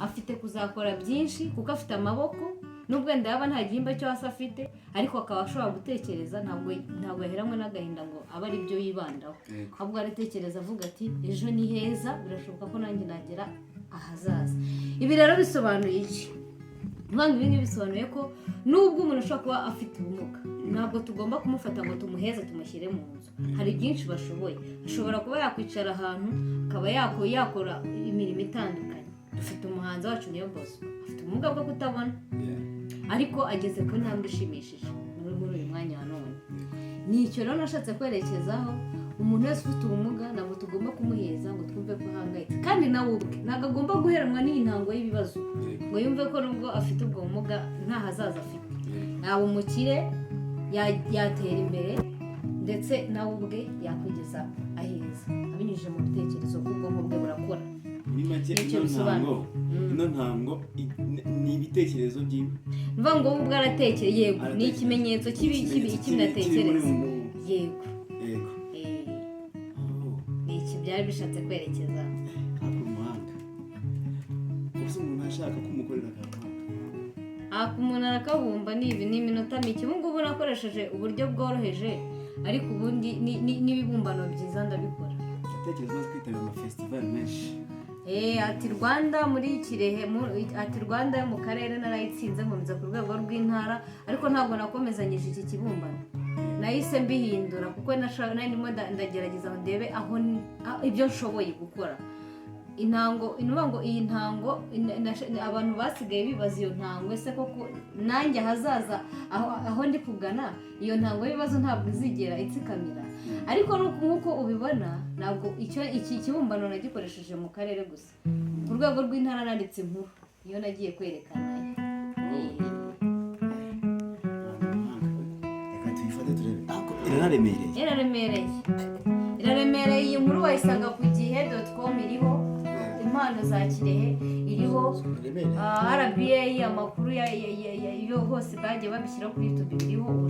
Afite kuzakora byinshi kuko afite amaboko, nubwo wenda yaba nta gihimba cyo hasi afite, ariko akaba ashobora gutekereza. Ntabwo yaheranwe n'agahinda ngo abe ari byo yibandaho, ahubwo aratekereza avuga ati: "Ejo ni heza, birashoboka ko nanjye nagera ahazaza." Ibi rero bisobanuye iki? Ngo ibi ngibi bisobanuye ko nubwo umuntu ashobora kuba afite ubumuga, ntabwo tugomba kumufata ngo tumuheze, tumushyire mu nzu. Hari byinshi bashoboye. Ashobora kuba yakwicara ahantu akaba yakora imirimo itandukanye. Dufite umuhanzi wacu Niyo Bosco, afite ubumuga bwo kutabona, ariko ageze ku ntambwe ishimishije muri uyu mwanya wa none. Ni icyo rero nashatse kwerekezaho: umuntu wese ufite ubumuga ntabwo tugomba kumuheza ngo twumve ko ahangayitse, kandi nawe ubwe ntabwo agomba guheranwa n'iyi ntango y'ibibazo ngo yumve ko nubwo afite ubwo bumuga nta hazaza afite. Yaba umukire, yatera imbere, ndetse nawe ubwe yakwigeza aheza abinyujije mu bitekerezo, kuko ubwonko bwe burakora. Muri make, Nicyo ino bisobanura. ntango, ino ntango ni ibitekerezo byiwe. Ni ukuvuga ngo we ubwe aratekera, yego, ni Aratekereza. ikimenyetso Ikimenyetso cy'ibintu kiri muri atekereza. Yego. Oh, Ni iki byari bishatse kwerekeza. Ariko umuhanga, ubuse umuntu ashaka ko umukorera akantu nk'aka? Aka umuntu arakabumba, ni ibi, ni iminota mike. Ubu ngubu nakoresheje uburyo bworoheje, ariko ubundi n'ibibumbano byiza ndabikora. Ndatekereza umaze kwitabira amafestival menshi. Ati Rwanda muri Kirehe, ati Rwanda yo mu karere narayitsinze, nkomeza ku rwego rw'intara, ariko ntabwo nakomezanyije iki kibumbano, nahise mbihindura kuko nari ndimo ndagerageza ngo ndebe aho ibyo nshoboye gukora. Intango, ni ukuvuga ngo iyi ntango abantu basigaye bibaza iyo ntango: ese koko nanjye ahazaza aho ndi kugana, iyo ntango y'ibibazo ntabwo izigera itsikamira? Ariko nk'uko ubibona, ntabwo icyo iki kibumbano nagikoresheje mu karere gusa. Ku rwego rw'intara nanditse inkuru, iyo nagiye kwerekana. Reka tuyifate turebe, ariko iranaremereye. Iraremereye, iraremereye. Iyi nkuru wayisanga ku gihe.com, iriho impano za Kirehe, iriho Iremereye. RBA, amakuru yo hose bagiye babishyira kuri YouTube, biriho.